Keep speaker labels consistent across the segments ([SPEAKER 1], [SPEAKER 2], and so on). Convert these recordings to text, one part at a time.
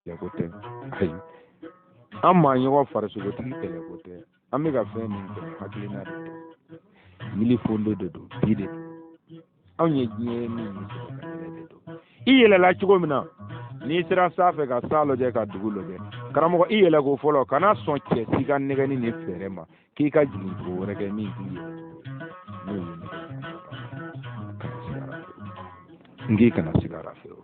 [SPEAKER 1] kɛlɛ ko tɛ, ayi, an maa ɲɔgɔn farisogotigi kɛlɛ ko tɛ. An bɛ ka fɛn min kɛlɛ, hakilina de don, yili fondo de don, bi de don. Anw ye diɲɛ ye min ye, sɔrɔ ka yɛlɛ de don. I yɛlɛla cogo min na, n'i sera sanfɛ ka san lajɛ, ka dugu lajɛ, karamɔgɔ, i yɛlɛ ko fɔlɔ, kana sɔn cɛ si ka nɛgɛni ni fɛɛrɛ ma k'i ka jigin cogo wɛrɛ kɛ min t'i yɛlɛ cogo ye. N'o ye nɛgɛ, kana siga a la fewu. N k'i kana siga a la fewu.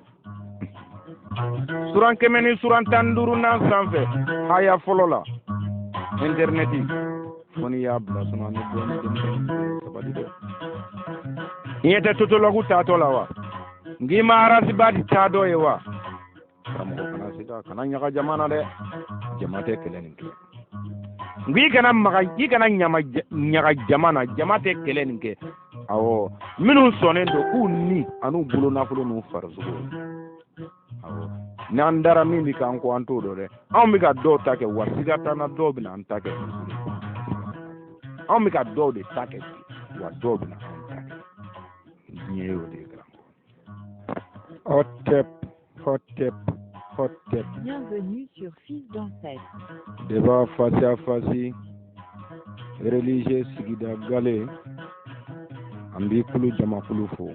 [SPEAKER 1] Suran 100 ni suran 15nan sanfɛ, haya fɔlɔ la, intɛrɛnɛti fo n'i y'a bila sɔnni, an bɛ dɔɔnin denmisɛnnin sabali dɛ. I ɲɛ tɛ totolɔgu taatɔ la wa? N k'i ma arasibadi taatɔ ye wa? Karamɔgɔ, kana siga, kana ɲaga jama na dɛ. Jama tɛ kɛlɛ nin kɛ. N k'i kana maga, i kana ɲama ɲaga jama na, jama tɛ kɛlɛ nin kɛ. Awɔ, minnu sɔnnen don k'u ni an'u bolo nafolo n'u farisogo. Awɔ, n'an dara min bɛ k'an kɔ, an t'o dɔn dɛ. Anw bɛ ka dɔw ta kɛ, wa siga t'an na, dɔw bɛna an ta kɛ. Anw bɛ ka dɔw de ta kɛ, wa dɔw bɛna an ta kɛ. Diɲɛ y'o de ye, karamɔgɔ. Hotep, hotep, hotep.
[SPEAKER 2] Bienvenue sur Fils d'Ancêtre.
[SPEAKER 1] Débat face à face, religieux sigida gale, an b'i kulu jamakulu fo.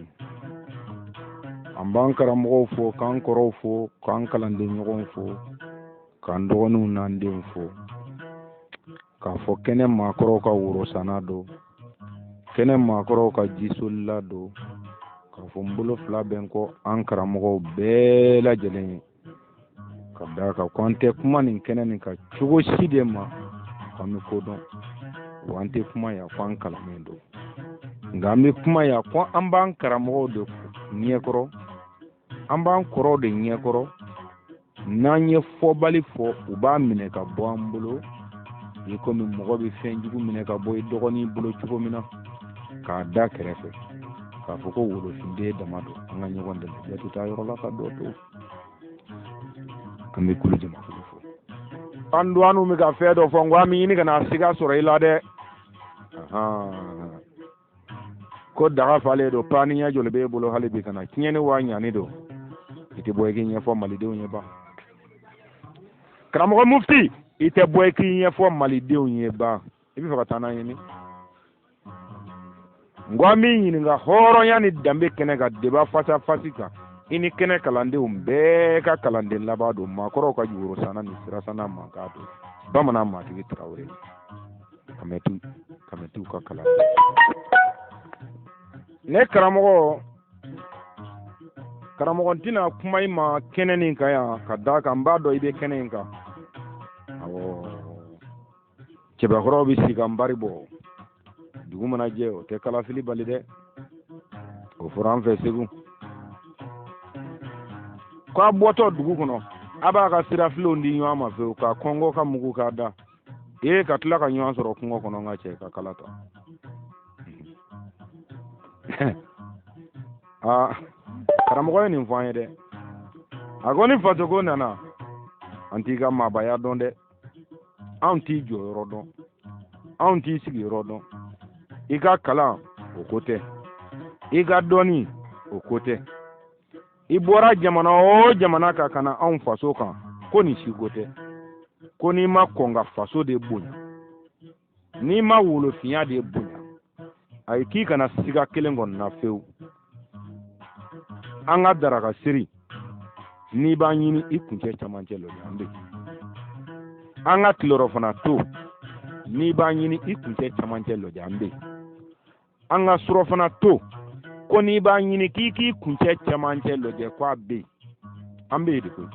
[SPEAKER 1] An b'an karamɔgɔw fo, k'an kɔrɔw fo, k'an kalanden ɲɔgɔnw fo, k'an dɔgɔninw n'an denw fo. K'a fɔ kɛnɛ maakɔrɔw ka worosanna don, kɛnɛ maakɔrɔw ka jisolila don. K'a fɔ n bolo fila bɛ n kɔ an karamɔgɔw bɛɛ lajɛlen ye, ka d'a kan ko an tɛ kuma nin kɛnɛ nin kan cogo si de ma k'an bɛ ko dɔn, wa an tɛ kuma yan ko an kalannen don, nka an bɛ kuma yan ko an b'an karamɔgɔw de ɲɛkɔrɔ, an b'an kɔrɔw de ɲɛkɔrɔ. N'an ye fɔbali fɔ, u b'a minɛ ka bɔ an bolo, i komi mɔgɔ bɛ fɛn jugu minɛ ka bɔ i dɔgɔnin bolo cogo min na, k'a da kɛrɛfɛ, k'a fɔ ko wolofinden dama don, an ka ɲɔgɔn dɛmɛ. Bɛɛ tɛ taa yɔrɔ la ka dɔ to. An bɛ kulu jamakulu fo. An dɔgɔninw bɛ ka fɛn dɔ fɔ, n ko an bɛ ɲini ka na siga sɔrɔ i la dɛ. Ko daga falen don, paani ɲɛ joli b'e bolo hali bi ka na tiɲɛni wa ɲani don? I tɛ bɔ i k'i ɲɛfɔ malidenw ye ba. Karamɔgɔ mufti, i tɛ bɔ i k'i ɲɛfɔ malidenw ye ba. I bɛ fɛ ka taa n'an ye min? N ko an b'i ɲininka hɔrɔnya ni danbe kɛnɛ kan, débat face à face kan, i ni kɛnɛ kalandenw bɛɛ ka kalanden laban don, maakɔrɔw ka jukɔrɔsanna ni sirasanna mankan don, bamanan maatigi Tarawele Kamɛtiw ka kalan. Ne karamɔgɔ, karamɔgɔ, n tɛna kuma i ma kɛnɛ nin kan yan, ka d'a kan n b'a dɔn i bɛ kɛnɛ in kan. Awɔ, cɛbakɔrɔw bɛ si ka nbari bɔ, dugu mana jɛ, o tɛ kalafili bali dɛ. O fɔra an fɛ Segu k'a bɔtɔ dugu kɔnɔ, a b'a ka sirafilenw di ɲɔgɔn ma fewu, ka kɔngɔ ka mugu k'a da ee, ka tila ka ɲɔgɔn sɔrɔ kungo kɔnɔ. N ka cɛ ka kala ta. Aa, karamɔgɔ ye nin fɔ an ye dɛ. A ko ni fasoko nana, an t'i ka maabaya dɔn dɛ, anw t'i jɔyɔrɔ dɔn, anw t'i sigiyɔrɔ dɔn. I ka kalan o ko tɛ, i ka dɔnni o ko tɛ, i bɔra jamana o jamana kan ka na anw faso kan, ko nin si ko tɛ. Ko n'i ma kɔn ka faso de bonya, n'i ma wolofinya de bonya, ayi, k'i kana siga kelen kɔni na fewu. An ka daraka siri, n'i b'an ɲini i kuncɛ camancɛ lɔli, an bɛ an ka tilelɔfana to, n'i b'an ɲini i kuncɛ camancɛ lɔli, an bɛ an ka surɔfana to, ko n'i b'an ɲini k'i k'i kuncɛ camancɛ lajɛ, ko a bɛ yen, an bɛ yen de koyi.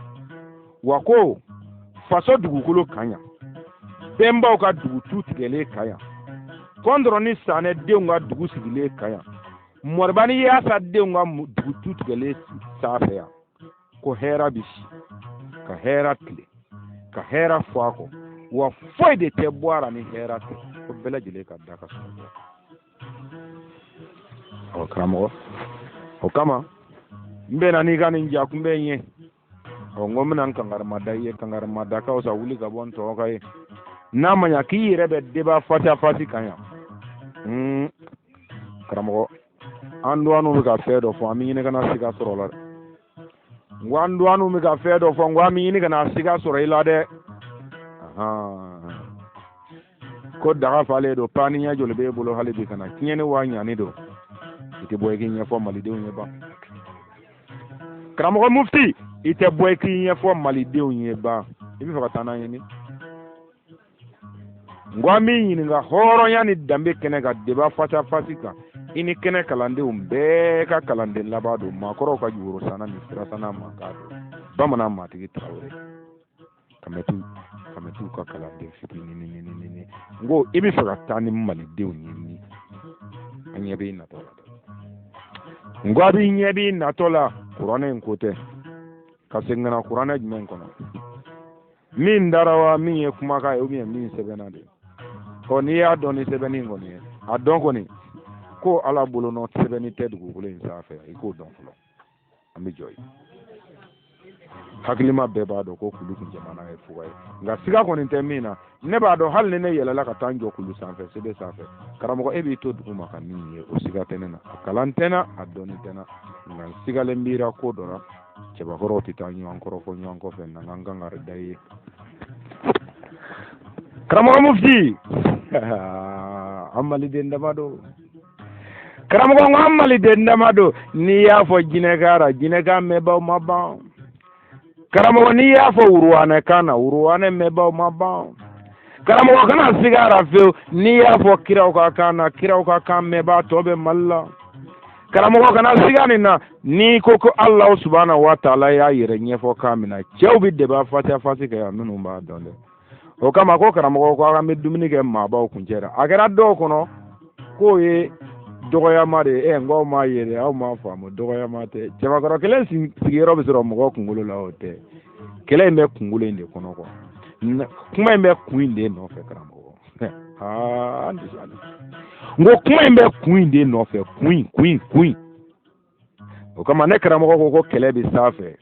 [SPEAKER 1] Wa ko faso dugukolo kan yan, bɛnbaw ka dugu tu tigɛlen kan yan, kɔntɔrɔ ni sanɛ denw ka dugu sigilen kan yan, mɔriba ni yaasa denw ka dugu tu tigɛlen sanfɛ yan, ko hɛra bɛ si ka hɛra tile ka hɛra fɔ a kɔ, wa foyi de tɛ bɔ a la ni hɛra tɛ, ko bɛɛ lajɛlen ka da ka sunɔgɔ. Ɔ karamɔgɔ, o kama n bɛna n'i ka nin ja kunbɛn ye. Ɔ, n ko n bɛna n kankarimada i ye, kankarimada ka fisa wuli ka bɔ n tɔgɔ ka ye. N'a ma ɲa k'i yɛrɛ bɛ débat face à face kan yan, karamɔgɔ, an dɔgɔninw bɛ ka fɛn dɔ fɔ, an bɛ ɲini ka na siga sɔrɔ o la dɛ. N ko an dɔgɔninw bɛ ka fɛn dɔ fɔ, n ko an bɛ ɲini ka na siga sɔrɔ i la dɛ. Ko daga falen don, paani ɲɛ joli b'e bolo hali bi ka na tiɲɛni wa ɲani don. I tɛ bɔ i k'i ɲɛfɔ malidenw ye ban. Karamɔgɔ mufti, i tɛ bɔ i k'i ɲɛfɔ malidenw ye ban. I bɛ fɛ ka taa n'an ye min? N ko an b'i ɲininka hɔrɔnya ni danbe kɛnɛ kan, débat face à face kan. I ni kɛnɛ kalandenw bɛɛ ka kalanden laban don, maakɔrɔw ka jukɔrɔsanna ni sirasanna mankan don. Bamanan maatigi Tarawele, Kamɛtiw ka kalanden fitinin. N ko i bɛ fɛ ka taa ni malidenw ye min? An ɲɛ b'i natɔ la dɛ. N ko a b'i ɲɛ b'i natɔ la. Kuranɛ in ko tɛ ka segin ka na kuranɛ jumɛn kɔnɔ? Min dara wa, min ye kumakan ye, ou bien min sɛbɛnna de? Ɔ, n'i y'a dɔn ni sɛbɛnni in kɔni ye, a dɔn kɔni ko Ala bolonɔ sɛbɛnni tɛ dugukolo in sanfɛ, i k'o dɔn fɔlɔ. An bɛ jɔ yen. Hakilima bɛɛ b'a dɔn ko kulu kun jamana ye fuga ye, nka siga kɔni tɛ min na. Ne b'a dɔn hali ni ne yɛlɛla ka taa n jɔ kulu sanfɛ, sebe sanfɛ, karamɔgɔ, e b'i to dugu ma ka min ye, o siga tɛ ne na. A kalan tɛ n na, a dɔnni tɛ n na, nka n sigalen b'i ra ko dɔ la. Cɛbakɔrɔw tɛ taa ɲɔgɔn kɔrɔfɔ ɲɔgɔn kɔfɛ, na n kan ka da i ye. Karamɔgɔ mufti, an maliden dama don. Karamɔgɔ, n ko an maliden dama don. N'i y'a fɔ jinɛkan ra, jinɛkan mɛnbaw ma ban. Karamɔgɔ, n'i y'a fɔ wuruwanɛkan na, wuruwanɛ mɛnbaw ma ban. Karamɔgɔ, kana siga a ra fewu. N'i y'a fɔ kiraw ka kan na, kiraw ka kan mɛnbaa tɔ bɛ Mali la. Karamɔgɔ, kana siga nin na. N'i ko ko Alahu subahana wa taala y'a yɛrɛ ɲɛfɔ kan min na, cɛw bɛ débat face à face kɛ yan minnu b'a dɔn dɛ. O kama ko karamɔgɔ ko an bɛ dumuni kɛ maabaw kuncɛ la. A kɛra dɔw kɔnɔ k'o ye dɔgɔyama de ye. N ko aw m'a ye dɛ, aw m'a faamu. Dɔgɔyama tɛ. Cɛbakɔrɔ kelen sigiyɔrɔ bɛ sɔrɔ mɔgɔ kunkolo la, o tɛ. Kɛlɛ in bɛ kunkolo in de kɔnɔ kuwa. Kuma in bɛ kun in de nɔfɛ, karamɔgɔ. Aa, n ko kuma in bɛ kun in de nɔfɛ, kun in, kun in, kun in. O kama ne karamɔgɔ ko ko kɛlɛ bɛ sanfɛ.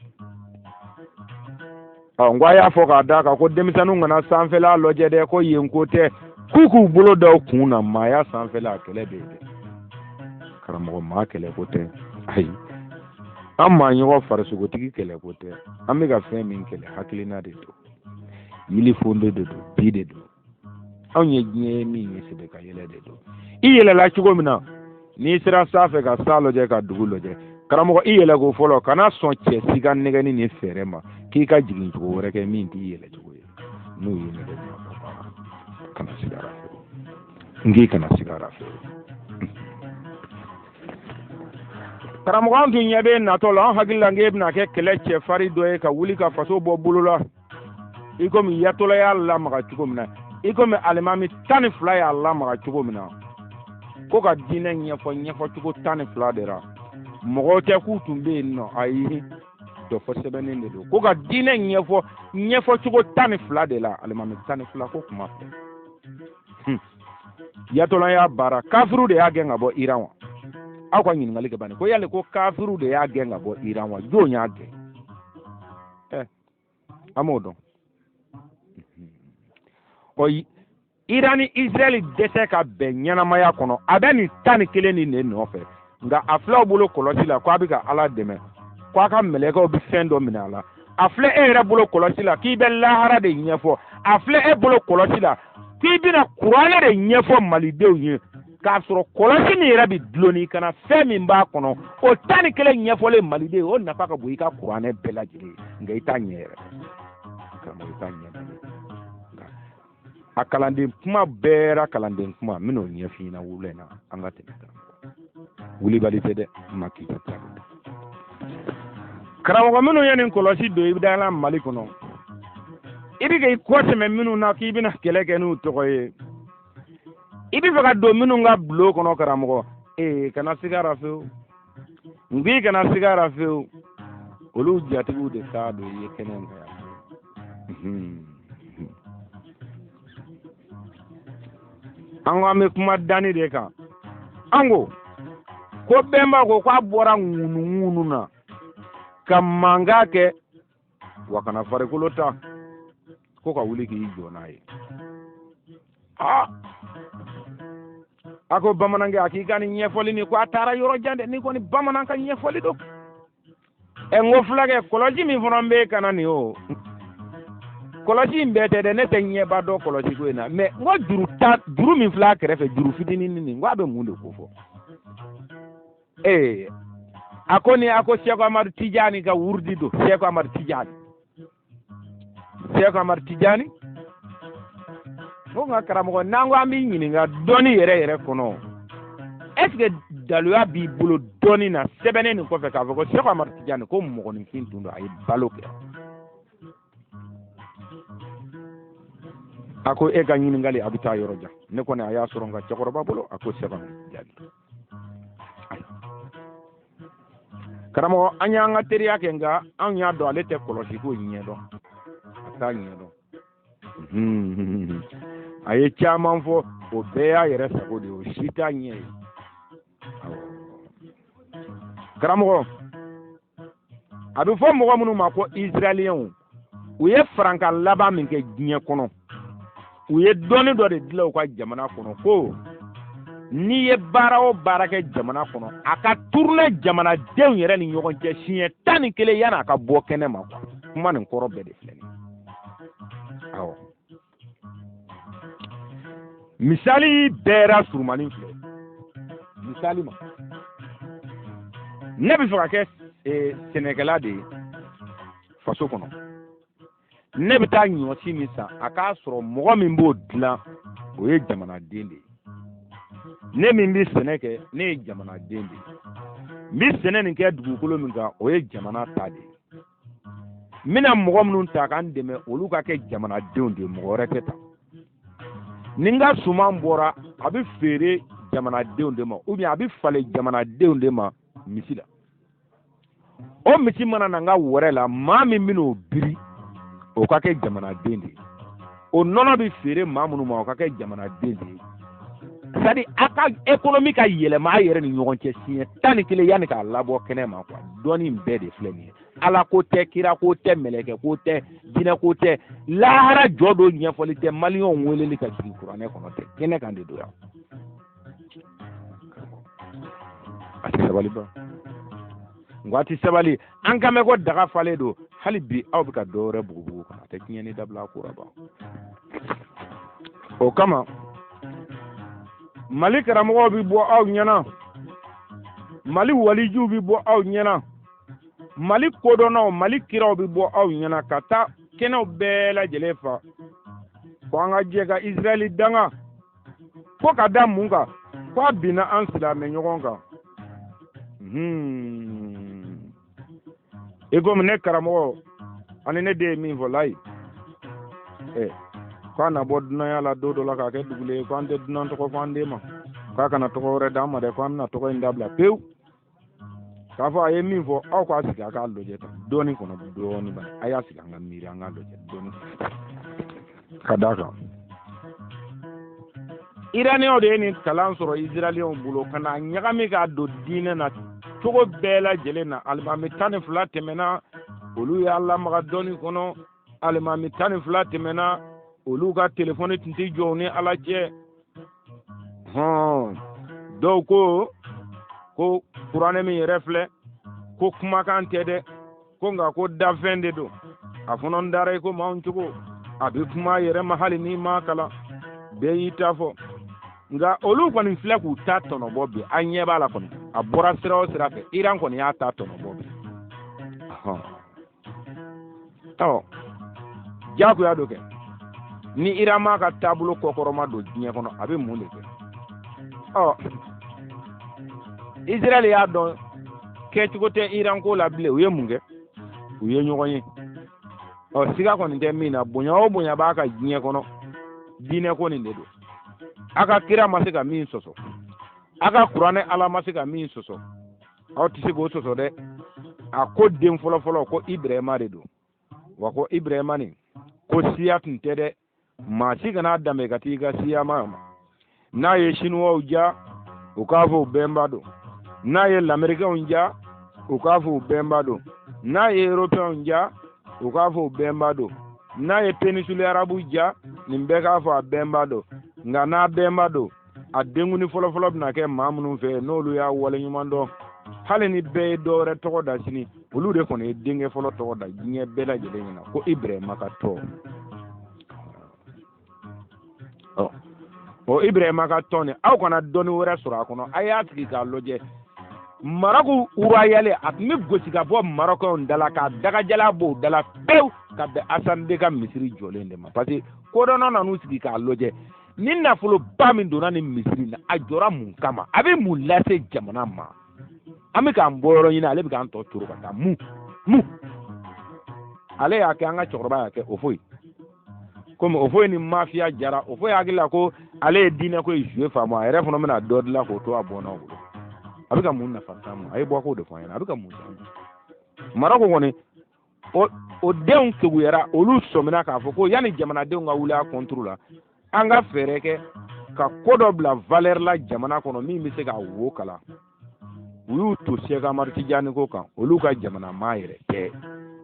[SPEAKER 1] Ɔ, n ko a y'a fɔ k'a d'a kan ko denmisɛnninw kana sanfɛla lajɛ dɛ, ko yen ko tɛ, k'u k'u bolo da u kun na. Maaya sanfɛla kɛlɛ bɛ yen dɛ, karamɔgɔ. Maa kɛlɛ ko tɛ, ayi, an maa ɲɔgɔn farisogotigi kɛlɛ ko tɛ. An bɛ ka fɛn min kɛlɛ, hakilina de don, yilifondo de don, bi de don. Anw ye diɲɛ ye min ye, sɛbɛ ka yɛlɛ de don. I yɛlɛla cogo min na, n'i sera sanfɛ ka san lajɛ, ka dugu lajɛ, karamɔgɔ, i yɛlɛ ko fɔlɔ, kana sɔn cɛ si ka nɛgɛni ni fɛɛrɛ ma k'i ka jigin cogo wɛrɛ kɛ min t'i yɛlɛ cogo ye. N'o ye nɛgɛ, kana siga a fewu. N k'i kana siga a fewu. Karamɔgɔ, an tun ɲɛ bɛ natɔ la, an hakili la k'e bɛna kɛ kɛlɛ cɛfarin dɔ ye ka wuli ka faso bɔ bolo la, i komi yatɔla y'a lamaga cogo min na, i komi alimami 12 y'a lamaga cogo min na, ko ka diinɛ ɲɛfɔ ɲɛfɔcogo 12 de la. Mɔgɔw tɛ k'u tun bɛ yen nɔ, ayi, dɔ fɔ sɛbɛnnen de don, ko ka diinɛ ɲɛfɔ ɲɛfɔcogo 12 de la, alimami 12 ko kuma filɛ. Yatɔla y'a baara, kafiru de y'a gɛn ka bɔ Iran wa? Aw ka ɲininkali kɛ bani ko yali ko kafiru de y'a gɛn ka bɔ Iran wa? Jɔn y'a gɛn? An m'o dɔn. Ɔ, Iran ni Israɛl dɛsɛ ka bɛn ɲɛnamaya kɔnɔ, a bɛ nin 11 nin de nɔfɛ. Nka a filɛ bolo kɔlɔsi la ko a bɛ ka Ala dɛmɛ, ko a ka mɛlɛkɛw bɛ fɛn dɔ minɛ a la. A filɛ e yɛrɛ bolo kɔlɔsi la k'i bɛ lahara de ɲɛfɔ. A filɛ e bolo kɔlɔsi la k'i bɛna kuranɛ de ɲɛfɔ malidenw ye, k'a sɔrɔ kɔlɔsi min yɛrɛ bɛ dulon i kana fɛn min b'a kɔnɔ, o 11 ɲɛfɔlen maliden, o nafa ka bon i ka kuranɛ bɛɛ lajɛlen ye. Nka i t'a ɲɛ yɛrɛ, karamɔgɔ, i t'a ɲɛ. A kalanden kuma bɛɛ ra kalanden kuma, n bɛn'o ɲɛf'i ɲɛna wula in na. An ka tɛmɛ, karamɔgɔ. Wulibali tɛ dɛ, ma k'i ka taa karamɔgɔ. Minnu ye nin kɔlɔsi don i da la Mali kɔnɔ, i bɛ k'i kɔ tɛmɛ minnu na k'i bɛna kɛlɛ kɛ n'u tɔgɔ ye, i bɛ fɛ ka don minnu ka bulon kɔnɔ, karamɔgɔ, ee, kana siga a ra fewu. N k'i kana siga a ra fewu. Olu jatigiw de t'a don i ye kɛnɛ in kan yan. An ko an bɛ kuma danni de kan. An ko ko bɛnba ko k'a bɔra ŋunuŋunu na ka mankan kɛ wa kana farikolo ta ko ka wuli k'i jɔ n'a ye. Aa, a ko bamanankɛ, a k'i ka nin ɲɛfɔli nin ko a taara yɔrɔ jan dɛ. N'i kɔni bamanan ka ɲɛfɔli don. Ɛ n ko fulakɛ kɔlɔsi min fana bɛ ka na nin o kɔlɔsi in bɛɛ tɛ dɛ, ne tɛ ɲɛba dɔn kɔlɔsi ko in na, mais n ko juru ta juru min filɛ a kɛrɛfɛ, juru fitinin nin, n ko a bɛ mun de ko fɔ? Ee a ko ni a ko Sɛku Amadu Tijani ka wurudi don. Sɛku Amadu Tijani, Sɛku Amadu Tijani, n ko n ka karamɔgɔ, n'an ko an b'i ɲininka dɔnni yɛrɛ yɛrɛ kɔnɔ, est ce que daluya b'i bolo dɔnni na sɛbɛnnen nin kɔfɛ k'a fɔ ko Sɛku Amadu Tijani ko mɔgɔninfin tun don, a ye balo kɛ? A ko e ka ɲininkali a bɛ taa yɔrɔ jan. Ne kɔni a y'a sɔrɔ n ka cɛkɔrɔba bolo, a ko Sɛku Amadu Tijani. Karamɔgɔ, an y'an ka teriya kɛ, nka anw y'a dɔn ale tɛ kɔlɔsi ko ɲɛdɔn, a t'a ɲɛdɔn. A ye caman fɔ, o bɛɛ y'a yɛrɛ sago de ye, o si t'a ɲɛ ye. Karamɔgɔ, a bɛ fɔ mɔgɔ minnu ma ko Israɛliyɛnw, u ye farankan laban min kɛ diɲɛ kɔnɔ, u ye dɔnni dɔ de dilan u ka jamana kɔnɔ ko n'i ye baara o baara kɛ jamana kɔnɔ, a ka tourner jamanadenw yɛrɛ ni ɲɔgɔn cɛ siɲɛ 11 yanni a ka bɔ kɛnɛ ma quoi. Kuma nin kɔrɔ bɛɛ de filɛ nin ye. Awɔ, misali bɛɛ ra surumani filɛ. Misali ma, ne bɛ fɛ ka kɛ sɛnɛkɛla de ye faso kɔnɔ. Ne bɛ taa ɲɔsi min san, a k'a sɔrɔ mɔgɔ min b'o dilan, o ye jamanaden de ye. Ne min bɛ sɛnɛ kɛ, ne ye jamanaden de ye. N bɛ sɛnɛ nin kɛ dugukolo min kan, o ye jamana ta de ye. N bɛna mɔgɔ minnu ta k'an dɛmɛ, olu ka kɛ jamanadenw de ye, mɔgɔ wɛrɛ tɛ ta. Ni n ka suman bɔra, a bɛ feere jamanadenw de ma, ou bien a bɛ falen jamanadenw de ma misi la. O misi mana na n ka wɛrɛ la, maa min bɛn'o biri, o ka kɛ jamanaden de ye. O nɔnɔ bɛ feere maa minnu ma, o ka kɛ jamanaden de ye. C'est à dire a ka économie ka yɛlɛma a yɛrɛ ni ɲɔgɔn cɛ siɲɛ 11 yanni k'a labɔ kɛnɛ ma quoi. Dɔnni in bɛɛ de filɛ nin ye. Ala ko tɛ, kira ko tɛ, mɛlɛkɛ ko tɛ, jinɛ ko tɛ, lahara jɔ don ɲɛfɔli tɛ, maliyɛnw weleli ka jigin kuranɛ kɔnɔ tɛ, kɛnɛ kan de don yan. A tɛ sabali ba, nka a tɛ sabali. An kan bɛ ko daga falen don, hali bi aw bɛ ka dɔ wɛrɛ bugubugu kɔnɔ, a tɛ tiɲɛni dabila a ko la ban. O kama Mali karamɔgɔw bɛ bɔ aw ɲɛna, Mali walijuw bɛ bɔ aw ɲɛna, Mali kodɔnnaw, Mali kiraw bɛ bɔ aw ɲɛna ka taa kɛnɛw bɛɛ lajɛlen fa ko an ka jɛ ka Israɛli danga, ko ka da mun kan, ko a binna an silamɛ ɲɔgɔn kan. I komi ne karamɔgɔ ani ne den ye min fɔ layi, k'a na bɔ dunanya la don dɔ la k'a kɛ dugulen ye, ko an tɛ dunan tɔgɔ fɔ an den ma, k'a kana tɔgɔ wɛrɛ d'an ma dɛ, ko an bɛna tɔgɔ in dabila pewu. K'a fɔ a ye min fɔ, aw k'a sigi a k'a lajɛ tan dɔɔni kɔnɔ dɔɔni bana, a y'a sigi an ka miiri an k'a lajɛ dɔɔni ka d'a kan. Iraniyɛnw de ye nin kalan sɔrɔ Israɛliyɛnw bolo ka n'a ɲagami k'a don diinɛ na cogo bɛɛ lajɛlen na. Alimami 12 tɛmɛna, olu y'a lamaga dɔɔni kɔnɔ. Alimami 12 tɛmɛna, olu ka telefɔni tun tɛ jɔ u ni Ala cɛ. Hɔn, dɔw ko ko kuranɛ min yɛrɛ filɛ, ko kumakan tɛ dɛ, ko nka ko dafɛn de don. A fana dara i ko maaw cogo, a bɛ kuma yɛrɛ ma hali n'i m'a kalan, bɛɛ y'i ta fɔ. Nka olu kɔni filɛ k'u ta tɔnɔbɔ bi, an ɲɛ b'a la kɔni, a bɔra sira o sira fɛ, Iran kɔni y'a ta tɔnɔbɔ bi. Ɔ jagoya do kɛ, ni Iran m'a ka taabolo kɔkɔrɔma don diɲɛ kɔnɔ, a bɛ mun de kɛ? Ɔ Israɛl y'a dɔn kɛcogo tɛ Iran ko la bilen, u ye mun kɛ? U ye ɲɔgɔn ye. Ɔ siga kɔni tɛ min na, bonya o bonya b'a ka diɲɛ kɔnɔ, diinɛ ko nin de don. A ka kira ma se ka min sɔsɔ, a ka kuranɛ Ala ma se ka min sɔsɔ, aw tɛ se k'o sɔsɔ dɛ. A ko den fɔlɔfɔlɔ ko Ibrahima de don, wa ko Ibrahima nin ko siya tun tɛ dɛ, maa si kana danbe ka t'i ka siya ma. N'a ye Sinuwaw ja, u k'a fɔ u bɛnba don. N'a ye Lamɛrikɛnw ja, u k'a fɔ u bɛnba don. N'a ye Européenw ja, u k'a fɔ u bɛnba don. N'a ye péninsule arabu ja, nin bɛɛ k'a fɔ a bɛnba don. Nka n'a bɛnba don, a denkuni fɔlɔfɔlɔ bɛna kɛ maa minnu fɛ, n'olu y'a waleɲuman dɔn. Hali ni bɛɛ ye dɔ wɛrɛ tɔgɔ da sini, Olu de kɔni ye denkɛ fɔlɔ tɔgɔ da diɲɛ bɛɛ lajɛlen ɲɛna ko Ibrahima ka tɔn. Ɔ o Ibrahima ka tɔn nin, aw kana dɔnni wɛrɛ sɔrɔ a kɔnɔ, a y'a sigi k'a lajɛ. Marɔku royale a tun bɛ gosi ka bɔ Marɔkɛnw da la k'a dagajala b'o da la pewu ka bɛn Asan 2 ka misiri jɔlen de ma, parce que kodɔnna nan'u sigi k'a lajɛ ni nafoloba min donna nin misiri na, a jɔra mun kama, a bɛ mun lase jamana ma. An bɛ k'an bɔ yɔrɔ ɲini, ale bɛ k'an tɔ turu ka taa mun mun. Ale y'a kɛ, an ka cɛkɔrɔba y'a kɛ o foyi komi o foyi ni mafiya jara o foyi hakili la ko ale ye diinɛ ko ye joué faamu, a yɛrɛ fana bɛna dɔ dilan k'o to a bɔnnaw bolo. A bɛ ka mun nafa s'an ma? A ye bɔ a k'o de fɔ an ɲɛna, a bɛ ka mun s'an ma? Marɔku kɔni o denw keguyara, olu sɔmina k'a fɔ ko yanni jamanadenw ka wuli a contre la, an ka fɛɛrɛ kɛ ka ko dɔ bila valeur la jamana kɔnɔ min bɛ se ka wo kala. U y'u to Sɛki Amadu Tijani ko kan, olu ka jamana maa yɛrɛ tɛ,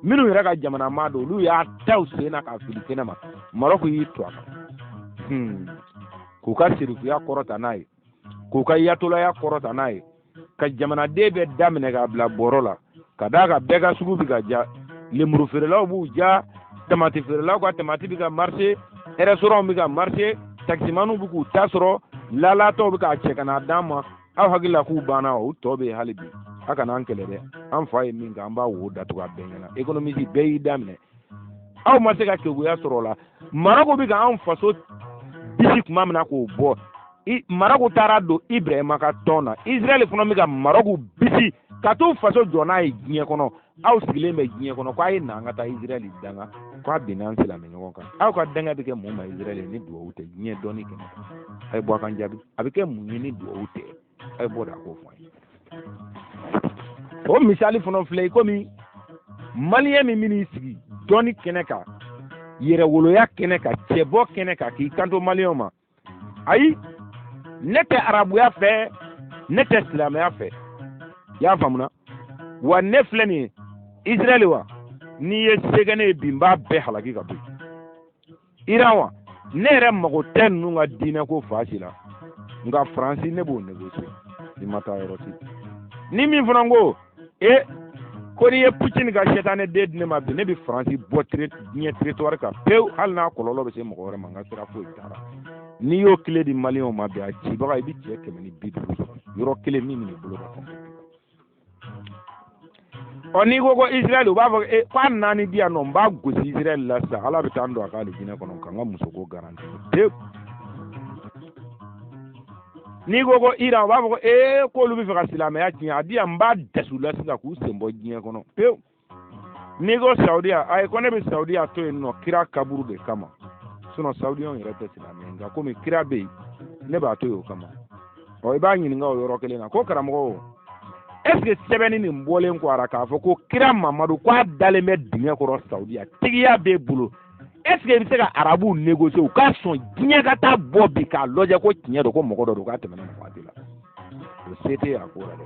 [SPEAKER 1] minnu yɛrɛ ka jamana maa don, olu y'a ta u sen na k'a fili kɛnɛ ma. Marɔku y'i to a kan k'u ka sirifuya kɔrɔta n'a ye, k'u ka yatolaya kɔrɔta n'a ye, ka jamanaden bɛɛ daminɛ k'a bila bɔrɔ la, ka d'a kan bɛɛ ka sugu bɛ ka ja, lemuru feerelaw b'u ja, tamati feerelaw ka tamati bɛ ka marché, restaurant bɛ ka marché, taximaniw bɛ k'u ta sɔrɔ, lalatɔw bɛ k'a cɛ ka n'a d'an ma. Aw hakili la k'u banna wa? U tɔ bɛ yen hali bi. A kana an kɛlɛ dɛ, an fa ye min kɛ, an b'a wo datugu a bɛɛ ɲɛna. Économiste bɛɛ y'i daminɛ, aw ma se ka keguya sɔrɔ o la. Marɔku bɛ ka anw faso bisi tuma min na k'o bɔ, Marɔku taara don Ibrahima ka tɔn na. Israɛl fana bɛ ka Marɔku bisi ka t'u faso jɔ n'a ye diɲɛ kɔnɔ. Aw sigilen bɛ diɲɛ kɔnɔ ko a ye na an ka taa Israɛl danga, k'a binna an silamɛ ɲɔgɔn kan. Aw ka danga bɛ kɛ mun ma Israɛl ni duwawu tɛ diɲɛ dɔnni kɛnɛ kan? A ye bɔ a kan jaabi, a bɛ kɛ mun ye ni duwawu tɛ? A ye bɔ de a k'o fɔ an ye. O misali fana filɛ i komi maliyɛn min bɛn'i sigi dɔnni kɛnɛ kan, yɛrɛwoloya kɛnɛ kan, cɛbɔ kɛnɛ kan, k'i kanto maliyɛnw ma, ayi, ne tɛ arabuya fɛ, ne tɛ silamɛya fɛ, i y'a faamuna wa? Ne filɛ nin ye Israɛl wa, n'i ye se kɛ ne ye bi, n b'a bɛɛ halaki ka bɔ yen. Iran wa, ne yɛrɛ mago tɛ ninnu ka diinɛ ko fa si la, nka Faransi ne b'o négocier, i ma taa yɔrɔ si. Ni min fana ko e ko n'i ye Poutine ka sɛtanɛ den di ne ma bi, ne bɛ Faransi bɔ diɲɛ territoire kan pewu, hali n'a kɔlɔlɔ bɛ se mɔgɔ wɛrɛ ma, n ka sira foyi t'a la. N'i y'o kile di maliyɛnw ma bi, a cibaga i bɛ cɛ 150 sɔrɔ yɔrɔ kelen min bɛn'i bolo ka fɛn. Ɔ n'i ko ko Israɛl, u b'a fɔ e k'a naani di yan nɔ, n b'a gosi Israɛl la sisan, Ala bɛ taa n don a ka alijinɛ kɔnɔ ka n ka musoko garanti pewu. N'i ko ko Iran, u b'a fɔ ko ee k'olu bɛ fɛ ka silamɛya tiɲɛ, a di yan n b'a dasu la sisan k'u sen bɔ diɲɛ kɔnɔ pewu. N'i ko Saudiya, ayi ko ne bɛ Saudiya to yen nɔ kira kaburu de kama, sinon Saudiyɛnw yɛrɛ tɛ silamɛ ye, nka komi kira bɛ yen ne b'a to yen o kama. Ɔ i b'a ɲininka o yɔrɔ kelen na ko karamɔgɔ, est ce que sɛbɛnni nin bɔlen kɔ a la k'a fɔ ko kira Mamadu k'a dalen bɛ dingɛ kɔrɔ Saudiya, tigiya b'e bolo, est ce que i bɛ se ka arabuw négocier u ka sɔn diɲɛ ka taa bɔ bi k'a lajɛ ko tiɲɛ don ko mɔgɔ dɔ don k'a tɛmɛna nin waati la? O se tɛ a ko la dɛ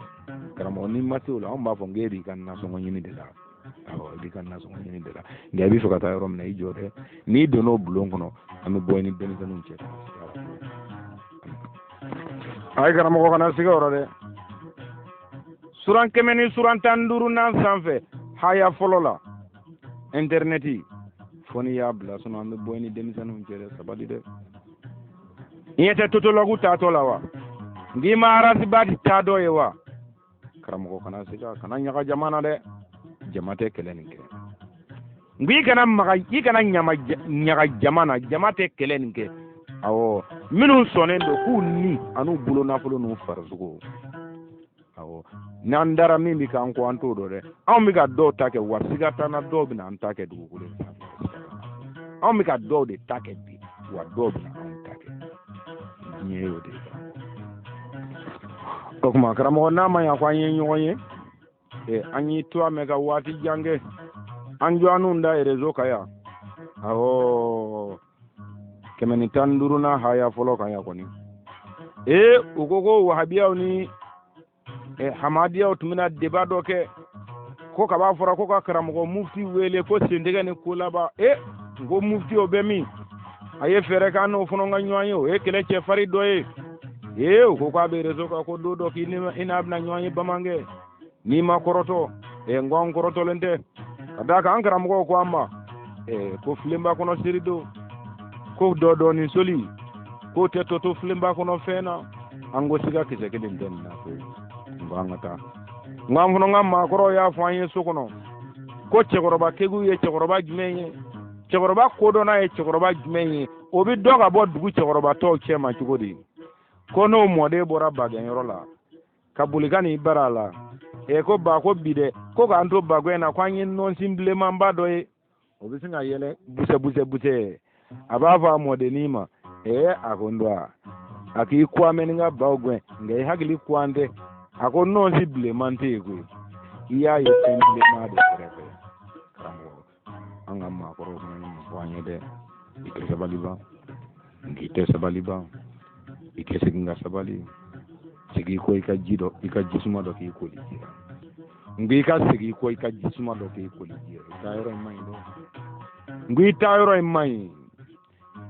[SPEAKER 1] karamɔgɔ, n'i ma se o la, anw b'a fɔ k'e b'i ka nasɔngɔ ɲini de la. Awɔ, i b'i ka nasɔngɔ ɲini de la, nka i bɛ fɛ ka taa yɔrɔ min na, i jɔ dɛ, n'i donna o bulon kɔnɔ, an bɛ bɔ i ni denmisɛnninw cɛ. Ayi karamɔgɔ, kana siga o rɔ dɛ. Suran 100 ni suran 15nan sanfɛ haya fɔlɔ la, intɛrɛnɛti fo n'i y'a bila, sinon an bɛ bɔ i ni denmisɛnninw cɛ dɛ. Sabali dɛ, i ɲɛ tɛ totolɔgu taatɔ la wa? Nk'i ma arasibati taatɔ ye wa? Karamɔgɔ, kana siga, kana ɲaga jama na dɛ, jama tɛ kɛlɛ nin kɛ. Nka i kana maga, i kana ɲama ɲaga jama na, jama tɛ kɛlɛ nin kɛ. Awɔ, minnu sɔnnen don k'u ni an'u bolo nafolo n'u farisogo. Awɔ, n'an dara min bɛ k'an kɔ, an t'o dɔn dɛ. Anw bɛ ka dɔw ta kɛ wa, siga t'an na, dɔw bɛ na an ta kɛ dugukolo in sanfɛ. Anw bɛ ka dɔw de ta kɛ bi, wa dɔw bɛ na anw ta kɛ. Diɲɛ y'o de ye. O tuma karamɔgɔ, n'a ma ɲa ko an ye ɲɔgɔn ye, an y'i to a mɛn ka waati jan kɛ, an jɔ an da réseau kan yan. Awɔ, 115nan haya fɔlɔ kan yan kɔni. U ko ko wahabiyaw ni hamadiyaw tun bɛna débat dɔ kɛ, ko kaba fɔra ko ka karamɔgɔ mufti wele ko sentigɛ ni ko laban. N ko mufti o bɛ min? A ye fɛɛrɛ k'an n'o fana ka ɲɔgɔn ye, o ye kɛlɛ cɛfarin dɔ ye. U ko k'a bɛ réseau kan ko don dɔ k'i n'a bɛna ɲɔgɔn ye bamankɛ, n'i ma kɔrɔtɔ. N ko an kɔrɔtɔlen tɛ ka d'a kan an karamɔgɔw ko an ma ko filenba kɔnɔ seri don, ko dɔ dɔɔni soli k'o tɛ tɔ to filenba kɔnɔ fɛn na. An ko siga kisɛ kelen tɛ nin na koyi. N ko an ka taa. N ko an fana ka maakɔrɔw y'a fɔ an ye so kɔnɔ ko cɛkɔrɔba kegu ye cɛkɔrɔba jumɛn ye, cɛkɔrɔba kodɔnna ye cɛkɔrɔba jumɛn ye, o bɛ dɔ ka bɔ dugu cɛkɔrɔba tɔw cɛ ma cogo di? Ko n'o mɔden bɔra bagɛnyɔrɔ la ka boli ka n'i bara a la, ko ba ko bi dɛ, ko k'an to bagɛn na ko an ye nɔnsin bilenmanba dɔ ye, o bɛ sin ka yɛlɛ busɛ busɛ busɛ. A b'a fɔ a mɔdennin ma, a ko n dɔgɔ, a k'i ko an bɛ ni ka baw gɛn, nka i hakili ko an tɛ. A ko nɔnsi bilenman tɛ yen koyi, i y'a ye fɛn bilenman de kɛrɛfɛ. Karamɔgɔ, an ka maakɔrɔw fana ye nin fɔ an ye dɛ, i tɛ sabali ban, nk'i tɛ sabali ban, i tɛ segin ka sabali, segin kɔ i ka ji dɔ, i ka jisuma dɔ k'i koli ji la, nka i ka segin kɔ i ka jisuma dɔ k'i koli ji la, i taa yɔrɔ in man ɲi dɛ, nka i taa yɔrɔ in man ɲi.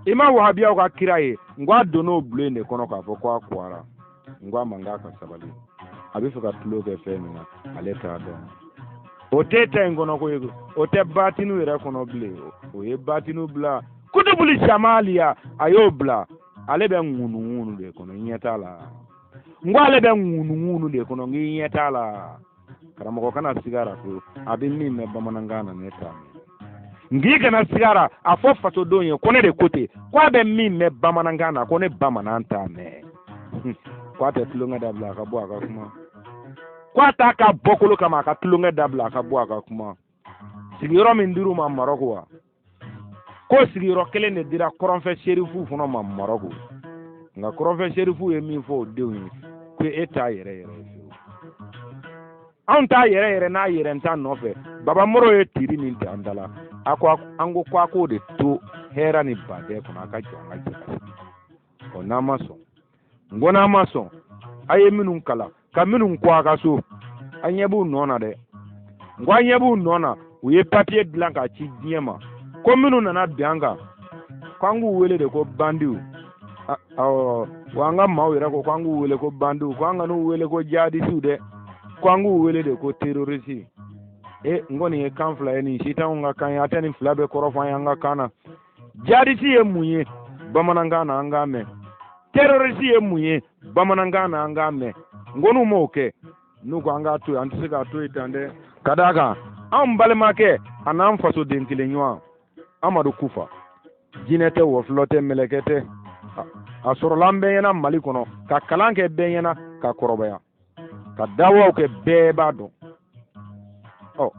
[SPEAKER 1] I ma wahabiyaw ka kira ye, n ko a donn'o bulon in de kɔnɔ k'a fɔ ko a kuwara. N ko a ma k'a ka sabali, a bɛ fɛ ka tulo kɛ fɛn min na ale t'a dɔn. O tɛ ta in kɔnɔ koyi, o tɛ batinu yɛrɛ kɔnɔ bilen, o ye batinu bila kutubuli samaliya, a y'o bila, ale bɛ ŋunuŋunu de kɔnɔ, ɲɛ t'a la. N ko ale bɛ ŋunuŋunu de kɔnɔ, n k'i ɲɛ t'a la. Karamɔgɔ kana sigara ko a bɛ min mɛn bamanankan na ne t'a mɛn. N k'i kana sigara a fɔ fasodenw ye ko ne de ko ten, ko a bɛ min mɛn bamanankan na ko ne bamanan t'a mɛn. Ko a tɛ tulonkɛ dabila a ka bɔ a ka kuma. Ko a t'a ka bɔkolo kama a ka tulonkɛ dabila a ka bɔ a ka kuma. Sigiyɔrɔ min dir'u ma Marɔku wa, ko sigiyɔrɔ kelen de dira kɔrɔnfɛ serifu fana ma Marɔku, nka kɔrɔnfɛ serifu ye min fɔ o denw ye ko e t'a yɛrɛ yɛrɛ ye fiyewu, anw t'a yɛrɛ yɛrɛ n'a yɛrɛ ta nɔfɛ. Baba Moro ye tiri min ta an da la, a ko an ko ko a k'o de to hɛrɛ ni badɛ kɔnɔ, a ka jɔ an ka jɛ ka sigi. Ɔ n'an ma sɔn, n ko n'an ma sɔn, a ye minnu kalan ka minnu ko a ka so, an ɲɛ b'u nɔ na dɛ. N ko an ɲɛ b'u nɔ na, u ye papiye dilan k'a ci diɲɛ ma ko minnu nana bin an kan k'an k'u wele de ko bandiw. Awɔ, wa an ka maaw yɛrɛ ko k'an k'u wele ko bandiw, ko an kan'u wele ko jihadisiw dɛ, ko an k'u wele de ko terorisi. N ko nin ye kan fila ye, nin si t'anw ka kan ye, a tɛ nin fila bɛɛ kɔrɔ fɔ an ye an ka kan na. Jihadisi ye mun ye bamanankan na an k'a mɛn, terorisi ye mun ye bamanankan na an k'a mɛn. N ko n'u m'o kɛ, n'u ko an k'a to yen, an tɛ se k'a to yen tan dɛ. Ka d'a kan anw balimakɛ a n'an fasoden kelen ɲɔgɔn Amadu Kufa, jinɛ tɛ, wɔfilɔ tɛ, mɛlɛkɛ tɛ, a sɔrɔla an bɛɛ ɲɛna Mali kɔnɔ, ka kalan kɛ bɛɛ ɲɛna, ka kɔrɔbaya, ka dawaw kɛ, bɛɛ b'a dɔn. Ɔ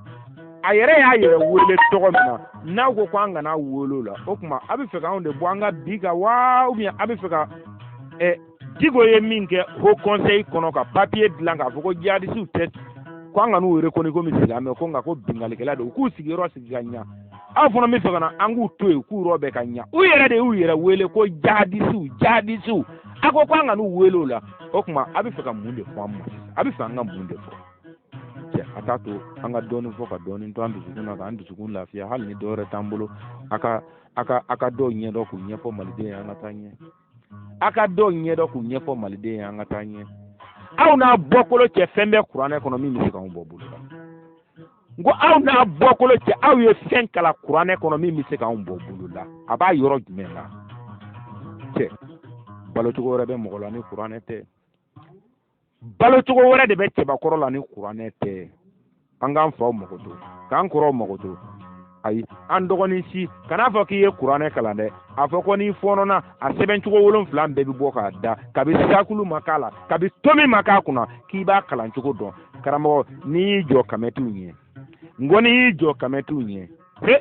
[SPEAKER 1] a yɛrɛ y'a yɛrɛ wele tɔgɔ min na, n'aw ko ko an kana wele o la, o tuma a bɛ fɛ k'anw de bɔ an ka bi kan wa, ou bien a bɛ fɛ ka Diko ye min kɛ Haut Conseil kɔnɔ ka papier dilan k'a fɔ ko jihadisiw tɛ, ko an kan'u reconnu komi silamɛ, ko nka ko binkannikɛla don, u k'u sigiyɔrɔ sigi ka ɲa. Aw fana bɛ fɛ ka na an k'u to yen k'u yɔrɔ bɛɛ ka ɲa. U yɛrɛ de y'u yɛrɛ wele ko jihadisiw, jihadisiw. A ko ko an kan'u wele o la, o tuma a bɛ fɛ ka mun de fɔ an ma sisan? A bɛ fɛ an ka mun de fɔ? Cɛ, a t'a to an ka dɔɔnin fɔ ka dɔɔnin to an dusukun na, k'an dusukun lafiya, hali ni dɔwɛrɛ t'an bolo. A ka dɔw ɲɛdɔn k'u ɲɛfɔ maliden ye, an ka taa ɲɛ. A ka dɔw ɲɛdɔn k'u ɲɛfɔ maliden ye, an ka taa ɲɛ. Aw n'a bɔkolo cɛ, fɛn bɛ kuranɛ kɔnɔ min bɛ se k'anw bɔ bolo la. N ko aw n'a bɔkolo cɛ, aw ye fɛn kalan kuranɛ kɔnɔ min bɛ se k'anw bɔ bolo la. A b'a yɔrɔ jumɛn la? Cɛ, balocogo wɛrɛ bɛ mɔgɔ la ni kuranɛ tɛ. Balocogo wɛrɛ de bɛ cɛbakɔrɔ la ni kuranɛ tɛ. An k'an faw mago to, k'an kɔrɔw mago to. Ayi, an dɔgɔnin si kan'a fɔ k'i ye kuranɛ kalan dɛ. A fɔ ko n'i fɔɔnɔna, a sɛbɛncogo 7 bɛɛ bɛ bɔ k'a da, kabi sakulu ma k'a la, kabi tomi ma k'a kunna, k'i b'a kalan cogo dɔn. Karamɔgɔ, n'i y'i jɔ kamɛtiw ɲɛ, n ko n'i y'i jɔ kamɛtiw ɲɛ, he,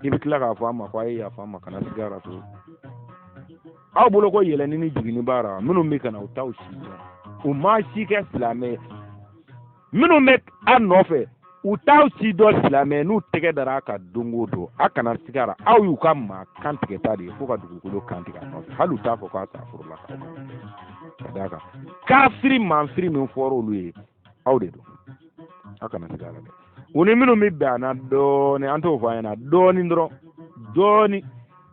[SPEAKER 1] i bɛ tila k'a fɔ a ma ko a ye yafa an ma, kana siga a la tugun. Aw bolo ko yɛlɛnni ni jiginni b'a la, minnu bɛ ka na u t'aw si dɔn, u ma si kɛ silamɛ ye. Minnu bɛ a nɔfɛ, u t'aw si dɔn silamɛ, n'u tɛgɛ dara a kan don o don, a kana siga a la, aw y'u ka maa kan tigɛta de ye fo ka dugukolo kan tigɛ a nɔfɛ. Hali u t'a fɔ k'a sa furu la k'aw kan ka d'a kan kafiri manfiri min fɔra olu ye, aw de don. A kana siga a la dɛ. U ni minnu bɛ bɛn a na dɔɔnin, an t'o fɔ an ɲɛna, dɔɔnin dɔrɔn, dɔɔnin,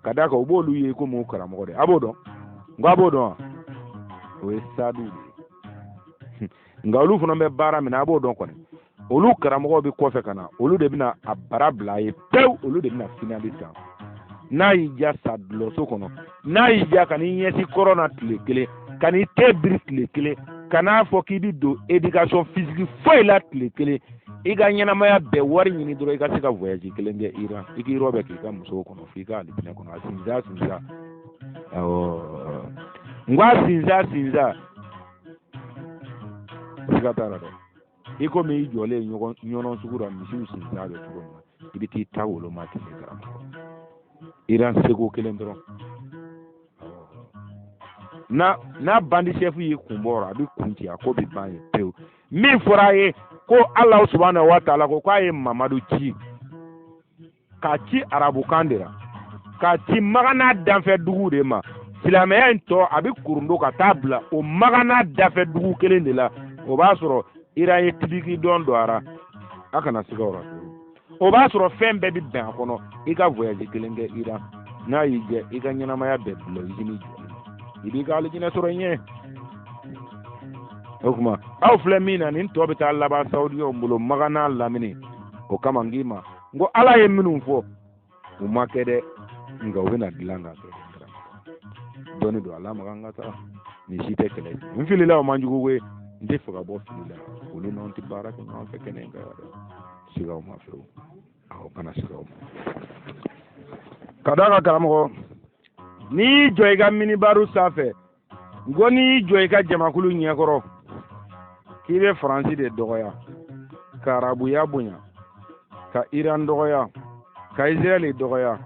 [SPEAKER 1] ka d'a kan u b'olu ye komi u karamɔgɔ de. A b'o dɔn, n ko a b'o dɔn wa? O ye sadu de ye. Nka olu fana bɛ baara min na, a b'o dɔn kɔni. Olu karamɔgɔw bɛ kɔfɛ ka na, olu de bɛna a bara bila a ye pewu, olu de bɛna finali ta. N'a y'i diya sa dulɔso kɔnɔ, n'a y'i diya ka n'i ɲɛsin kɔrɔn na tile kelen, ka n'i tɛ biri tile kelen, ka n'a fɔ k'i bɛ don éducation physique foyi la tile kelen, i ka ɲɛnamaya bɛɛ wari ɲini dɔrɔn i ka se ka voyage kelen kɛ Iran, i k'i yɔrɔ bɛɛ k'i ka musow kɔnɔ f'i ka alijinɛ kɔnɔ. A sinsa sinsa, awɔ, n ko a sinsa sinsa, siga t'a la dɛ. I komi i jɔlen ɲɔgɔn ɲɔnɔ sugu la, misiw sinsa bɛ cogo min na, i bɛ t'i ta woloma ten de karamɔgɔ. Iran seko kelen dɔrɔn. N'a bandi chef y'i kun bɔ, a bɛ kun ci, a ko bɛ ban yen pewu. Min fɔra a ye ko Alahu subahana wa taala ko k'a ye Mamadu ci, k'a ci arabukan de la, k'a ci Makan n'a danfɛ dugu de ma. Silamɛya in tɔ a bɛ kurundo ka taa bila o Makan n'a dafɛ dugu kelen de la. O b'a sɔrɔ Iran ye tibiki dɔn don a ra, a kana siga o la pewu. O b'a sɔrɔ fɛn bɛɛ bɛ bɛn a kɔnɔ. I ka voyage kelen kɛ Iran, n'a y'i diya i ka ɲɛnamaya bɛɛ bila izini jɔli ma, i b'i ka alijinɛ sɔrɔ i ɲɛ. O tuma aw filɛ min na, nin tɔ bɛ taa laban Saudiyaw bolo Makan n'a lamini. O kama n k'i ma, n ko Ala ye minnu fɔ u ma kɛ dɛ, nka u bɛna dilan ka kɛ. Dɔɔni don, a lamaga an ka taa. Nin si tɛ kɛlɛ ye. N filila, o man jugu koyi. N tɛ fɛ ka bɔ fili la. Olu n'anw tɛ baara kɛ ɲɔgɔn fɛ kɛnɛ in kan yan dɛ. Siga o ma fewu, awɔ, kana siga o ma. Ka d'a kan karamɔgɔ, n'i y'i jɔ i ka minibaru sanfɛ, n ko n'i y'i jɔ i ka jamakulu ɲɛkɔrɔ k'i bɛ Faransi de dɔgɔya, ka arabuya bonya, ka Iran dɔgɔya, ka Israɛl dɔgɔya,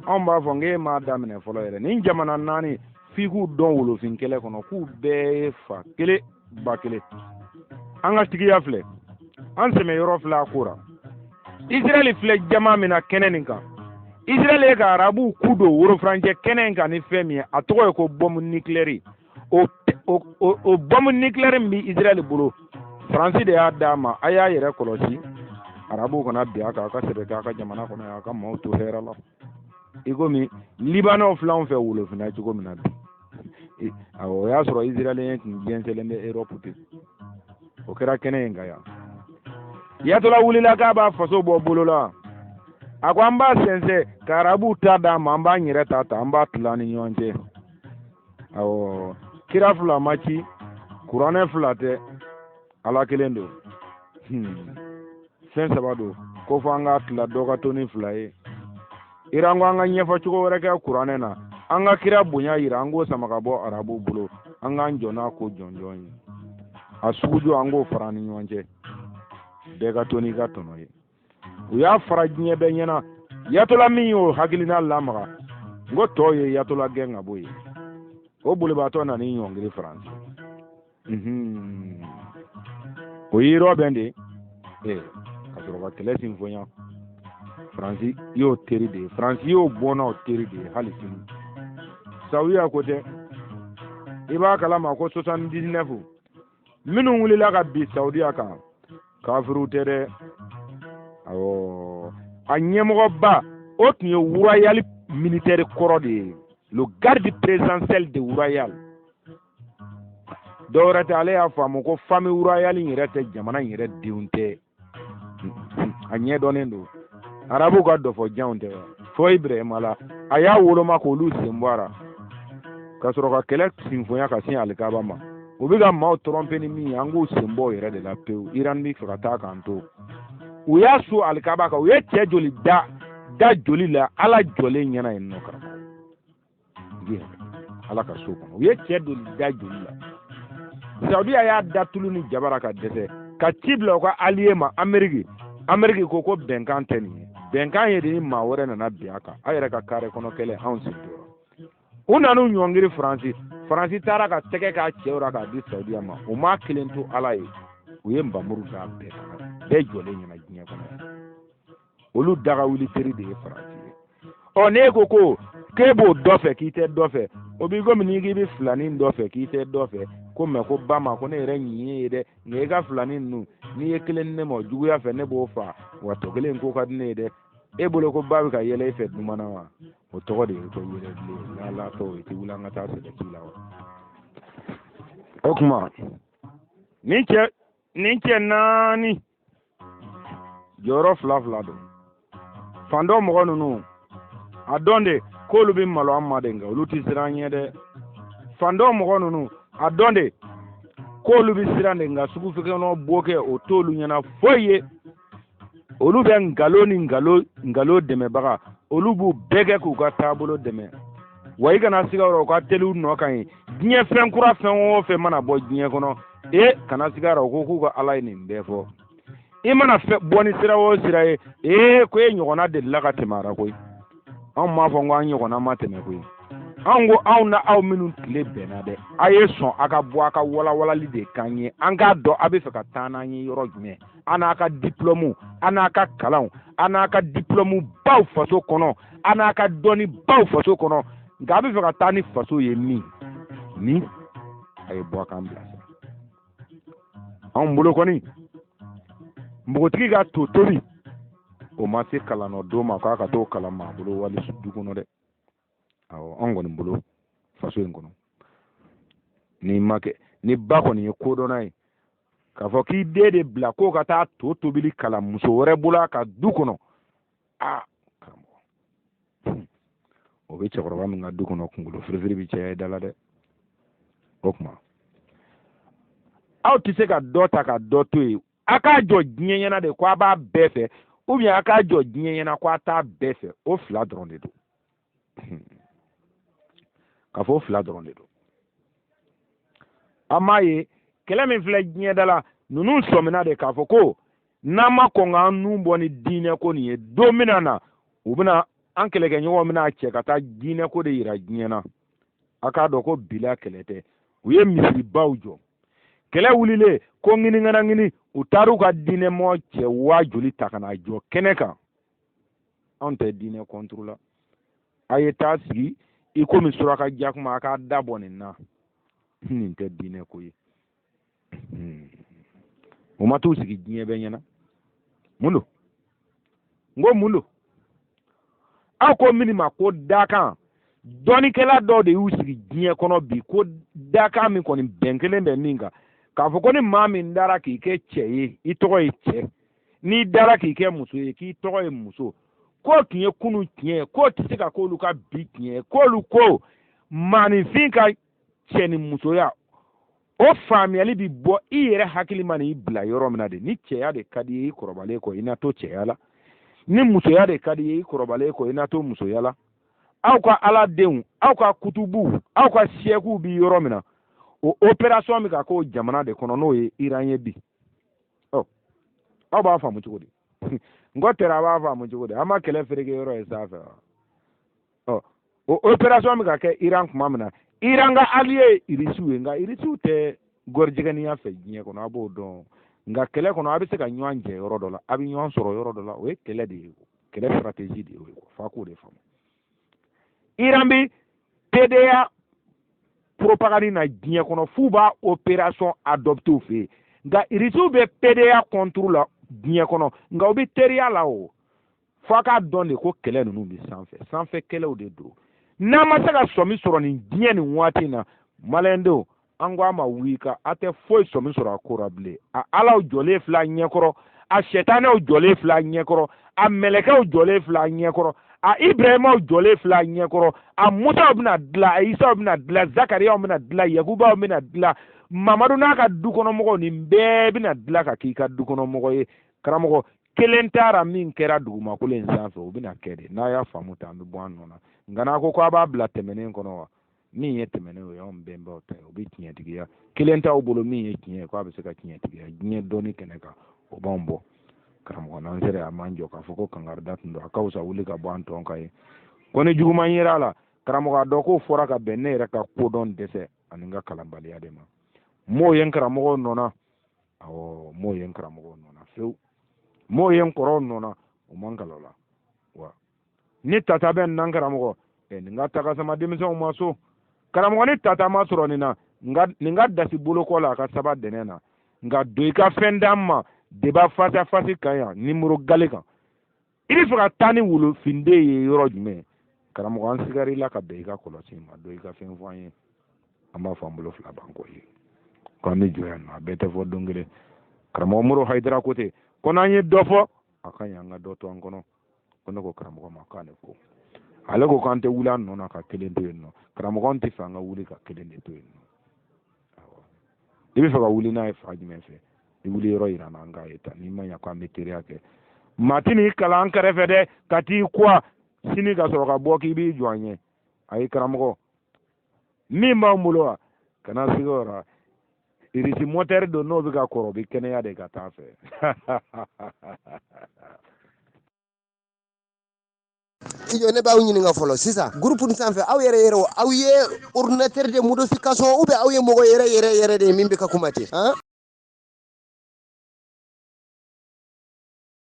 [SPEAKER 1] anw b'a fɔ n k'e m'a daminɛ fɔlɔ yɛrɛ. Nin jamana naani, f'i k'u dɔn wolofin kɛlɛ kɔnɔ k'u bɛɛ ye fa kelen ba kelen. An ka tigiya filɛ, an sɛmɛ yɔrɔ filɛ a ko ra. Israɛl filɛ jama min na kɛnɛ nin kan, Israɛl ye ka arabuw ku don worofurancɛ kɛnɛ in kan ni fɛn min ye, a tɔgɔ ye ko bɔmu nucléaire. O bɔmu nucléaire min bɛ Israɛl bolo, Faransi de y'a d'a ma. A y'a yɛrɛ kɔlɔsi, arabuw kana bin a kan, a ka sɛbɛ kɛ a ka jamana kɔnɔ yan, a ka maaw to hɛrɛ la. I komi Libanɛw filɛ anw fɛ wolofinna cogo min na bi, awɔ, o y'a sɔrɔ Israɛliyɛn tun jɛnsɛnlen bɛ Erɔpu ten. O kɛra kɛnɛ in kan yan. Yatɔla wulila k'a b'a faso bɔ bolo la, a ko an b'a sɛnsɛn ka arabuw ta d'a ma, an b'an yɛrɛ ta ta, an b'a tila ni ɲɔgɔn cɛ. Awɔ, kira fila ma ci, kuranɛ fila tɛ, Ala kelen don. Fɛn saba don ko fo an k'a tila, dɔ ka to ni fila ye. Iran ko an ka ɲɛfɔ cogo wɛrɛ kɛ kuranɛ na, an ka kira bonya yira, an k'o sama ka bɔ arabuw bolo, an k'an jɔ n'a ko jɔnjɔn ye. A sugujɔ, an k'o fara ni ɲɔgɔn cɛ, bɛɛ ka to n'i ka tɔnɔ ye. U y'a fara diɲɛ bɛɛ ɲɛna. Yatɔla min y'o hakilina lamaga, n ko tɔw ye yatɔla gɛn ka bɔ yen. O bolibaatɔ nan'i ɲɔngiri Faransi. O y'i rɔbɛn de ye ka sɔrɔ ka kɛlɛ sinfonya. Faransi y'o teri de ye, Faransi y'o bɔnnaw teri de ye hali sini. Saudiya ko tɛ, i b'a kalama ko 79 minnu wulila ka bin Saudiya kan, kafiriw tɛ dɛ. Awɔ, a ɲɛmɔgɔba o tun ye royal militaire kɔrɔ de ye, le garde présidentiel de royal. Dɔwɛrɛ tɛ, ale y'a faamu ko famille royale in yɛrɛ tɛ jamana in yɛrɛ denw tɛ, a ɲɛdɔnnen don, arabuw ka dɔfɔjanw tɛ fo Ibrahima la. A y'a woloma k'olu sen bɔ a la ka sɔrɔ ka kɛlɛ sinfonya ka sin alikaba ma. U bɛ ka maaw tromper ni min ye, an k'u sen bɔ o yɛrɛ de la pewu. Iran bɛ fɛ ka taa k'an to. U y'a su alikaba kan, u ye cɛ joli da da joli la Ala jɔlen ɲɛna yen nɔ karamɔgɔ, Ala ka so kɔnɔ, u ye cɛ joli da joli la. Saudiya y'a da tulu ni jabara ka dɛsɛ ka ci bila u ka allié ma, Ameriki. Ameriki ko ko bɛnkan tɛ nin ye, bɛnkan ye de ni maa wɛrɛ nana bin a kan, a yɛrɛ ka kare kɔnɔ kɛlɛ, anw sen t'o la. U nan'u ɲɔngiri Faransi. Faransi taara ka tɛgɛ k'a cɛw ra k'a di Saudiya ma. U m'a kelen to Ala ye, u ye nbamuru d'a bɛɛ kan, bɛɛ jɔlen ɲɛna diɲɛ kɔnɔ. Olu daga wuli teri de ye Faransi ye. Ɔ, n'e ko ko k'e b'o dɔ fɛ k'i tɛ dɔ fɛ, o b'i komi n'i k'i bɛ filanin dɔ fɛ k'i tɛ dɔ fɛ. Ko mɛ ko ba ma ko ne yɛrɛ ɲin ye dɛ, nka i ka filanin ninnu, n'i ye kelen di ne ma o juguya fɛ, ne b'o fa wa tɔ kelen ko ka di ne ye dɛ. E bolo ko ba bɛ ka yɛlɛ e fɛ dumana wa? O tɔgɔ de ye ko yɛlɛ bilen n'ala tɔ i tɛ wuli an ka taa sɛbɛ ci la wa? O tuma nin cɛ naani Jɔyɔrɔ fila fila don. Fan dɔ mɔgɔ ninnu, a dɔn de k'olu bɛ malo an ma de, nka olu tɛ siran an ɲɛ dɛ. Fan dɔ mɔgɔ ninnu, a dɔn de k'olu bɛ siran de, nka sugufɛ bɔ kɛ o t'olu ɲɛna foyi ye. Olu bɛ nkalon ni nkalon dɛmɛbaga, olu b'u bɛɛ kɛ k'u ka taabolo dɛmɛ. Wa i kana siga o ka teli u nɔ kan ye. Diɲɛ fɛn kura fɛn o fɛn mana bɔ diɲɛ kɔnɔ, e kana siga o ko k'u ka Ala ye nin bɛɛ fɔ. I mana bɔ ni sira o sira ye, ee ko e ɲɔgɔnna delila ka tɛmɛ a la koyi. Anw m'a fɔ ko an ɲɔgɔnna ma tɛmɛ koyi. Anw ko anw na aw minnu tile bɛnna dɛ, a ye sɔn a ka bɔ a ka walawalali de k'an ye, an k'a dɔn a bɛ fɛ ka taa n'an ye yɔrɔ jumɛn. An n'a ka diplɔmu, an n'a ka kalanw, an n'a ka diplɔmu baw faso kɔnɔ, an n'a ka dɔnni baw faso kɔnɔ, nka a bɛ fɛ ka taa ni faso ye min ni a ye bɔ a k'an bilasira. Anw bolo kɔni, npogotigi ka to tobi o ma se kalannɔ don ma k'a ka t'o kalan maa bolo wali du kɔnɔ dɛ. Awɔ, anw kɔni bolo faso in kɔnɔ, ni ma kɛ ni ba kɔni ye kodɔnna ye k'a fɔ k'i den de bila k'o ka taa to tobili kalan muso wɛrɛ bolo a ka du kɔnɔ, aa karamɔgɔ, o bɛ cɛkɔrɔba min ka du kɔnɔ, kunkolo firifiri bɛ caya i da la dɛ. O tuma aw tɛ se ka dɔ ta ka dɔ to yen. A k'a jɔ diɲɛ ɲɛna de ko a b'a bɛɛ fɛ, ou bien a k'a jɔ diɲɛ ɲɛna ko a t'a bɛɛ fɛ. O fila dɔrɔn de don. K'a fɔ o fila dɔrɔn de don. An m'a ye kɛlɛ min filɛ diɲɛ da la, ninnu sɔmina de k'a fɔ ko n'an ma kɔn k'an nun bɔ ni diinɛ ko nin ye, don min na u bɛna an kɛlɛkɛɲɔgɔnw bɛna cɛ ka taa diinɛ ko de yira diɲɛ na. A k'a dɔn ko bila kɛlɛ tɛ. U ye misiribaw jɔ. Kɛlɛ wulilen ko ŋiniŋana ŋini, u taar'u ka diinɛmɔgɔ cɛ waa joli ta ka na jɔ kɛnɛ kan. Anw tɛ diinɛ kɔnturu la. A ye taa sigi i komi suraka jakuma, a k'a da bɔ nin na. Nin tɛ diinɛ ko ye. O ma t'u sigi diɲɛ bɛɛ ɲɛna. Mun don? N ko mun don? Aw ko minnu ma ko dakan, dɔnnikɛla dɔw de y'u sigi diɲɛ kɔnɔ bi ko dakan min kɔni bɛn kelen bɛ min kan, k'a fɔ ko ni maa min dara k'i kɛ cɛ ye, i tɔgɔ ye cɛ, n'i dara k'i kɛ muso ye, k'i tɔgɔ ye muso, k'o tun ye kunun tiɲɛ ye, k'o tɛ se ka k'olu ka bi tiɲɛ ye, k'olu ko maaninfin ka cɛ ni musoya o faamuyali bi bɔ i yɛrɛ hakili ma n'i bila yɔrɔ min na de. Ni cɛya de ka di i ye i kɔrɔbalen kɔ, i na to cɛya la. Ni musoya de ka di i ye i kɔrɔbalen kɔ, i na to musoya la. Aw ka ala denw, aw ka kutubuw, aw ka siyɛkuw bi yɔrɔ min na, o opération bɛ ka k'o jamana de kɔnɔ, n'o ye Iran ye bi. Ɔ, aw b'a faamu cogo di? N ko tɛrɛ, a b'a faamu cogo di? An ma kɛlɛ fereke yɔrɔ ye sanfɛ wa? Ɔ, o opération bɛ ka kɛ Iran tuma min na, Iran ka allié ye Irisiw ye, nka Irisiw tɛ gɔrijɛgɛniya fɛ diɲɛ kɔnɔ, a b'o dɔn. Nka kɛlɛ kɔnɔ, a bɛ se ka ɲɔgɔn jɛ yɔrɔ dɔ la, a bɛ ɲɔgɔn sɔrɔ yɔrɔ dɔ la, o ye kɛlɛ de ye, kɛlɛ stratégie de ye o ye, f'a k'o de faamu. Iran bɛ PDA propagande na diɲɛ kɔnɔ f'u b'a opération adopté u fɛ yen, nka Irisiw bɛ PDA contre la diɲɛ kɔnɔ, nka u bɛ teriya la o. F'a k'a dɔn de ko kɛlɛ ninnu bɛ sanfɛ, sanfɛ kɛlɛw de don. N'an ma se ka sɔmi sɔrɔ nin diɲɛ nin waati in na, maliyɛndenw, an ko a ma wuli ka a tɛ foyi sɔmi sɔrɔ a ko la bilen. A alaw jɔlen filɛ a ɲɛkɔrɔ, a sɛtanɛw jɔlen filɛ a ɲɛkɔrɔ, a mɛlɛkɛw jɔlen filɛ a ɲɛkɔrɔ, a Ibrahimaw jɔlen filɛ a ɲɛkɔrɔ, a Musaw bɛna dilan, a Isaw bɛna dilan, Zakariyaw bɛna dilan, Yakubaw bɛna dilan, Mamadu n'a ka dukɔnɔmɔgɔw, nin bɛɛ bɛna dilan ka k'i ka dukɔnɔmɔgɔ ye. Karamɔgɔ kelen taara min kɛra dugumakolo in sanfɛ, o bɛna kɛ de. N'a y'a faamu ta, an bɛ bɔ an nɔ na. Nka n'a ko a b'a bila tɛmɛnen kɔnɔ wa, min ye tɛmɛnen o ye anw bɛnbaw ta ye, o bɛ tiɲɛtigiya. Kelen t'aw bolo min ye tiɲɛ ye k'a bɛ se ka tiɲɛtigiya diɲɛ dɔnni kɛnɛ kan, o b'anw bɔ. Karamɔgɔ, n'an sera an b'an jɔ k'a fɔ ko kankarida tun don, a ka fisa wuli ka bɔ an tɔn kan ye. Ko ni juguman yera a la, karamɔgɔ, a dɔn k'o fɔra ka bɛn ne yɛrɛ ka kodɔn dɛsɛ ani n ka kalanbaliya de ma. M'o ye n karamɔgɔw nɔ na, awɔ, m'o ye n karamɔgɔw nɔ na fewu, m'o ye n kɔrɔw nɔ na, o man kalan la. Wa ni tata bɛ nin na, n karamɔgɔ, nin ka takasama denmisɛnw ma so. Karamɔgɔ, ni tata ma sɔrɔ nin na, nin ka dasi bolokɔ la a ka saba dɛnɛ na, nka don i ka fɛn d'an ma débat face à face kan yan nimoro gale kan. I bɛ fɛ ka taa ni wolofinden ye yɔrɔ jumɛn? Karamɔgɔ, an sigar'i la ka bɛn i ka kɔlɔsi ma, don i ka fɛn fɔ an ye. An b'a fɔ an bolo fila b'an kɔ ye ko an bɛ jɔ yan nɔ, a bɛɛ tɛ fɔ don kelen. Karamɔgɔ Moro Hayidara ko ten ko n'an ye dɔ fɔ A ka ɲi an ka dɔ to an kɔnɔ. Ko ne ko karamɔgɔ ma k'a ne ko, ale ko k'an tɛ wuli an nɔ na ka kelen to yen nɔ. Karamɔgɔ, an tɛ fɛ an ka wuli ka kelen de to yen nɔ. Awɔ, i bɛ fɛ ka wuli n'a ye fa jumɛn fɛ? I wuli yɔrɔ yira n na, an k'a ye tan. N'i ma ɲɛ ko an bɛ teriya kɛ, maa tɛ n'i kalan an kɛrɛfɛ dɛ, ka t'i kuwa sini ka sɔrɔ ka bɔ k'i b'i jɔ an ɲɛ. Ayi karamɔgɔ, min b'an bolo wa, kana sigi o la. Irisi mɔtɛri don, n'o bɛ ka kɔrɔ, bɛ kɛnɛya de ka taa fɛ.
[SPEAKER 3] I jɔ, ne b'aw ɲininka fɔlɔ sisan, groupe nin sanfɛ, aw yɛrɛ yɛrɛ, aw ye ordinateur de modification ou bien aw ye mɔgɔ yɛrɛ yɛrɛ yɛrɛ de ye min bɛ ka kuma ten han?